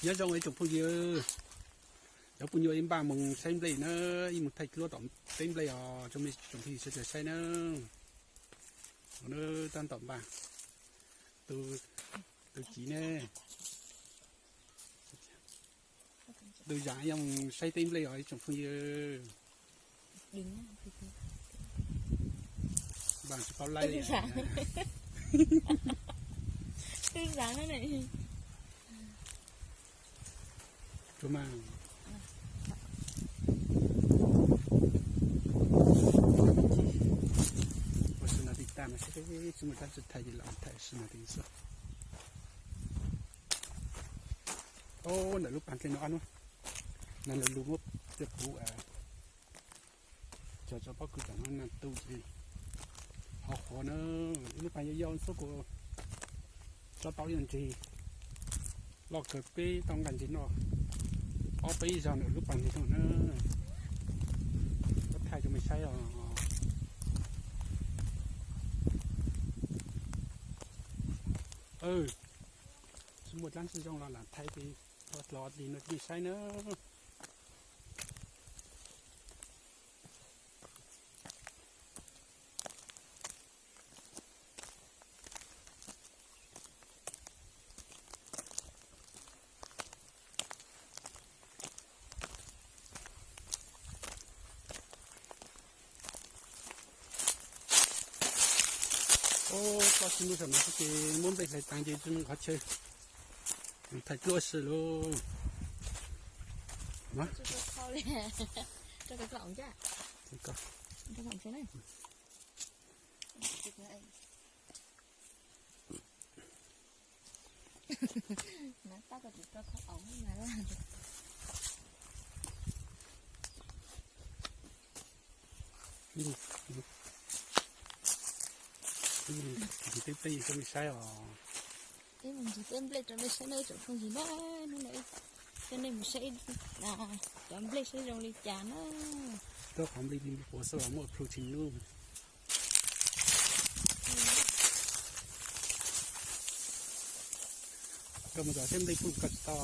Nyob zoo ib tsoom phooj ywg, cov phooj ywg ib npaj mus saib nplej na, ib mus thaij duab tom teb nplej os, tsoom phooj ywg sawv daws saib na. Tab tom npaj, tus txiv ne, tus zam yog mus saib teb nplej os ib tsoom phooj ywg. Npaj tsis paub laib li. Ua si no ti tag no seb tsis muaj dab tsi thaij ces los thaij si no ti xwb. Ntawm lub pas dlej no ob hnub no lawv lug muab coj puv cog tso pob kws tam no na tu ces hov qhuav na. Ib lub pas yau yau xwb kuj tsob tau ib zaug ntseg loj kawg, peb tau nqaij ntseg noj ob peb zaug ntawm lub pas ntawd na. Muab thaij rau mej saib os. Tsis muaj dlaab tsi zoo los lam thaij li, ua dlov li no rau mej saib na. Toj sib ntuj saum no xwb ces muab nplej hlais taag ces tsis muaj qhov chaw, thaij duab si lauj. Ntsis teb nplej rau mej saib os. Ib mus ntsis teb nplej rau mej saib na ib tsoom phooj ywg na. Hnub no coj nej mus saib cov nplej saib zoo li cas na. Tuaj qhov nplej li nplej puav xwb los muaj plhu tsis nub. Koj mus tom teb nplej pheej koj tsis tau.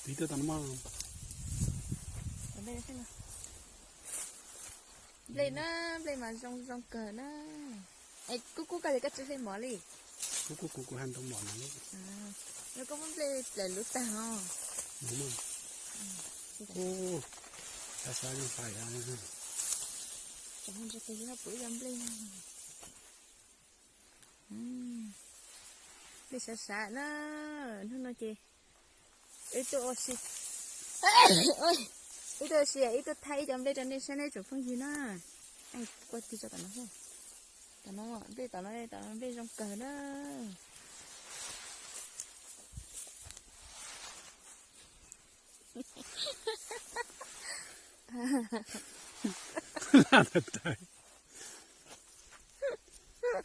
Tiv tuaj tom no mog. Nplej na, nplej mas zoo zoo kawg na. Es kub kub koj li koj tsis hle mov li. Kub kub kuv kuv haj ntoo mov no. Koj muab nplej dlaim luv tag os. Xav xav zoo pais. Tsoom phooj ywg, pum ib co nplej. Nplej sav sav na, hnub no ces wb tuaj ua si, wb tuaj ua si wb tuaj thaij ib co nplej rau nej saib na tsoom phooj ywg na. Kuaj tig tso tom no, tom no nplej, tom no tom no nplej zoo kawg na.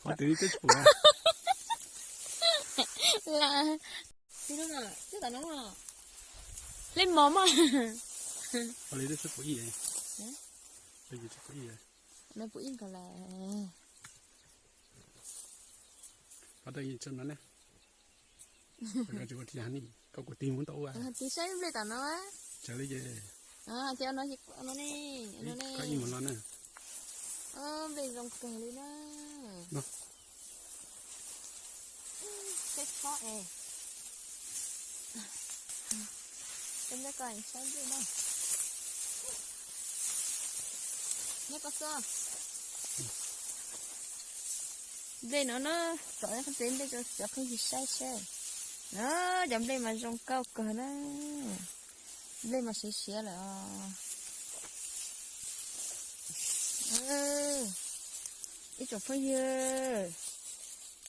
Qhov twg twb tsis pum. Hle mov mas. Qhov li twb tsis pum ib. No pum ib nkaus lawm. Qhov twg tsis no ne? Koj tsis ua tiag ni, koj kuv tig mus tau ua. Tig saib nplej tom no. Tsaws li ces. Ces no, no ne, no ne. Koj ib mus los na. Nplej zoo kawg li na. Saib txhob es. Saib nplej no. Nyob koj xwb. Nplej no na, tsom ib qhov tsev nplej rau cov phooj ywg saib seb. Na, cov nplej mas zoo nkauj kawg na. Nplej mas siav siav lawm os. Ib tsoom phooj ywg,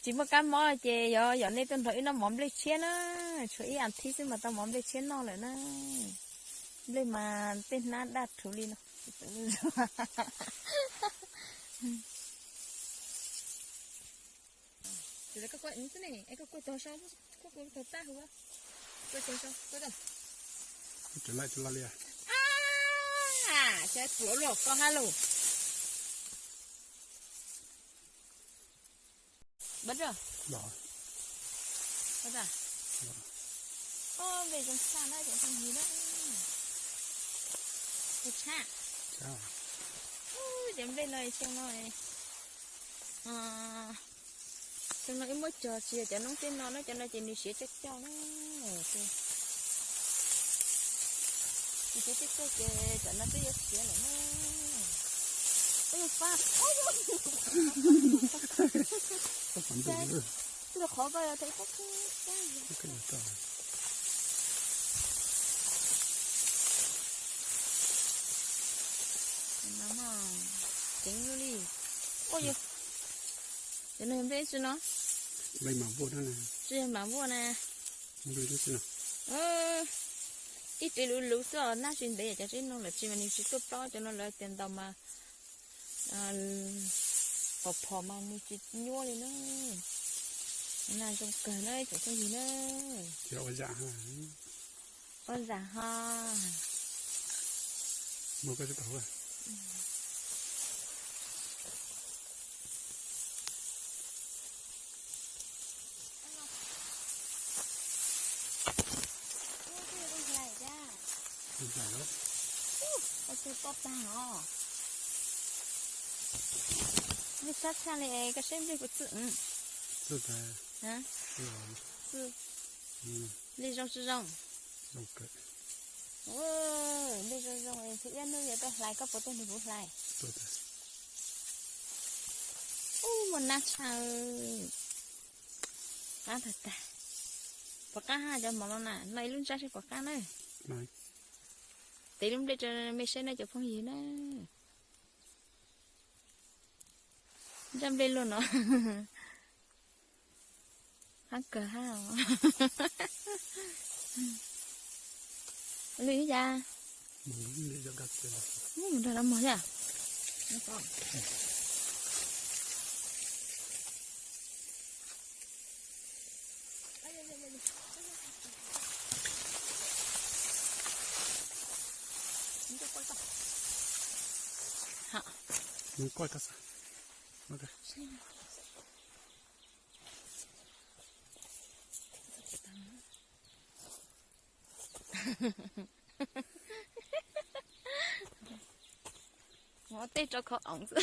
tsis muaj kab mob ces yog yog nej tuaj nrog wb noj mov nplej tshiab na. Tshuav ib as thiv xwb mas tau mov nplej tshiab noj lawm na. Nplej mas tej hnab daj rhuv li no. Koj kuaj tog so, kuaj tog tag huv, kuaj tog so, kuaj tog. Tsuav luaj koj hab lauj. Bas rau. Ob, nplej zoo tshaj na cov phooj ywg na. Zoo tshaj. Ub, cov nplej no xyoo no, xyoo no wb muab cog tsis yog cov noob tej no na, cov no ces nws siav coj coj na. Nws siav coj coj ces tam no twb yuav siav lawm na. Ub, fab. Twb los qhov koj yog Ceev li. Ua, cov no nplej tsi no? Tsi yog mam vuaj na. Ib ris luv luv xwb os, nab tsis ntev yam cov tsis no lawm tsis mas nws tsis tuaj plob, cov no lawv tias ntaus mas phom phom mas nws tsis nyuaj li na. Na zoo kawg na cov phooj ywg na. Ua zam ho. Ua tug tob tag os. Nplej sab tshaj li, koj saib nplej kuv txwj. Nplej zoo tsi zoo? Nplej zoo zoo, ib hnub yuav tuaj hlais, koj puas tuaj nrog kuv hlais? Ub, muaj nab tshaj. Qab tag tag. Puas qab ha cov hmoov no na? No ib lub ntsab seb puas qab na. Tev lub nplej rau mej saib na cov phooj ywg na. Ntsab nplej luaj no. Qab kawg hab. Lwm ib cas. Mus nrog no mog yom. Muab tej rau khov oov xwb.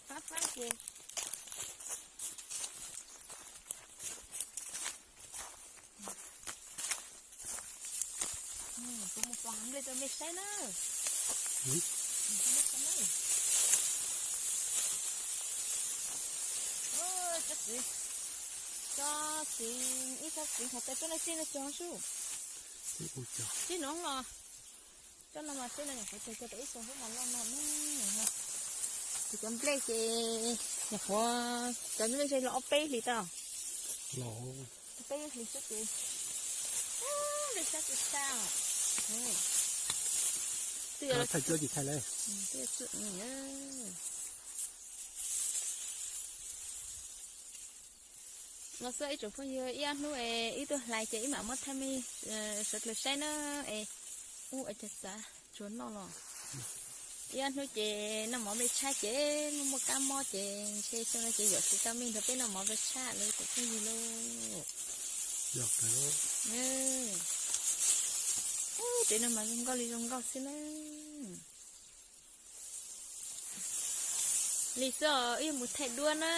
Fab fab ces kuv mus pom hav nplej rau mej saib na. Tsob txiv, tsob txiv, ib tsob txiv hov tas tsob no txij no cog sub. Txij no los, tsob no mas txij no nyuam qhuav cog cog tau ib xyoos xwb mas loj no na. Ces cov nplej ces nyuam qhuav, cov nplej ces los ob peb hlis tau. Peb hlis xwb ces nplej sab tsis tshaj. Twb yuav thaij cuab tsis thaij lawm. Los xwb ib tsoom phooj ywg, ib ob hnub es wb tuaj hlais ces wb mam muab thaij mej sawv daws saib na. Es ub, cov txav tsuas noj los. Ib ob hnub ces noj mov nplej tshaj ces muaj muaj kab mob ces ntshe xyoo no ces yuam tsis tau mej nrog peb noj mov nplej tshaj lawm cov phooj ywg lauj. Ub, tej no mas zoo nkauj li zoo nkauj xwb na. Li xwb os, wb yuav mus thaij duab na.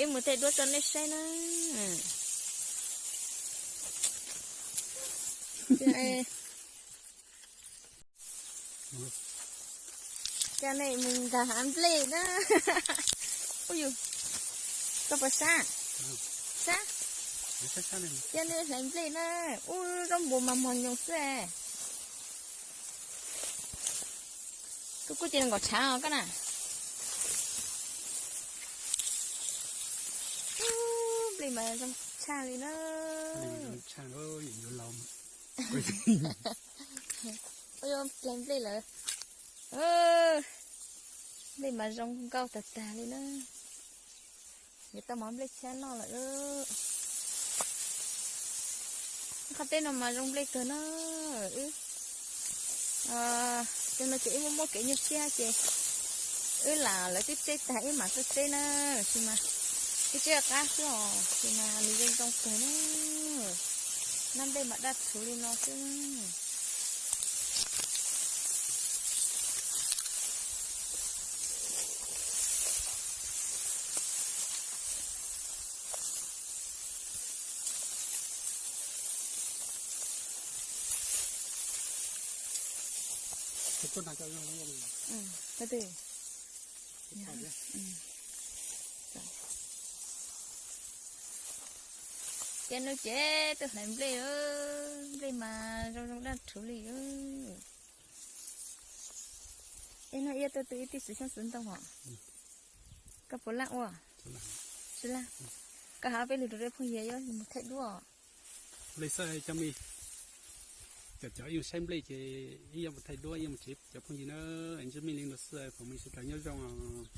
Wb mus thaij duab rau nej saib na. Coj nej mus nkag hav nplej na. Ub yus, koj puas sab? Sab. Coj nej hlais nplej na. Ub, zaub npua mas mos nyoos xwb. Koj kuj ces nkaum tshav os koj na. Ub, nplej mas zoo tshaj li na. Ua yuav hlais nplej lawm. Nplej mas zoo nkauj tag tag li na. Yuav tau mov nplej tshab noj lawm. Qhov teb no mas zoo nplej kawg na. Cov no ces wb muab muab kev nyuaj siab ces Wb lam lawv twb tseb tag, wb mam tuaj tseb na, tab sis mas wb tseb qab xwb os, tab sis mas nws zoo zoo kawg na. Nab nplej mas daj rhuv li no xwb. Ces no ces twb hlais nplej, nplej mas zoo zoo daj rhuv li. Es no ib tug twg ib tug xwm xyoob xwm ntoo hos? Koj puas laj ua? Tsis laj. Koj hais peb lug rau phooj ywg yuav mus thaij duab. Li xwb cov me, cov cov ib mus saib nplej ces ib yuav mus thaij duab, ib yuav mus tsev cov phooj ywg na. Ntsib mej li no xwb, kom mej sawv daws nyob zoo os.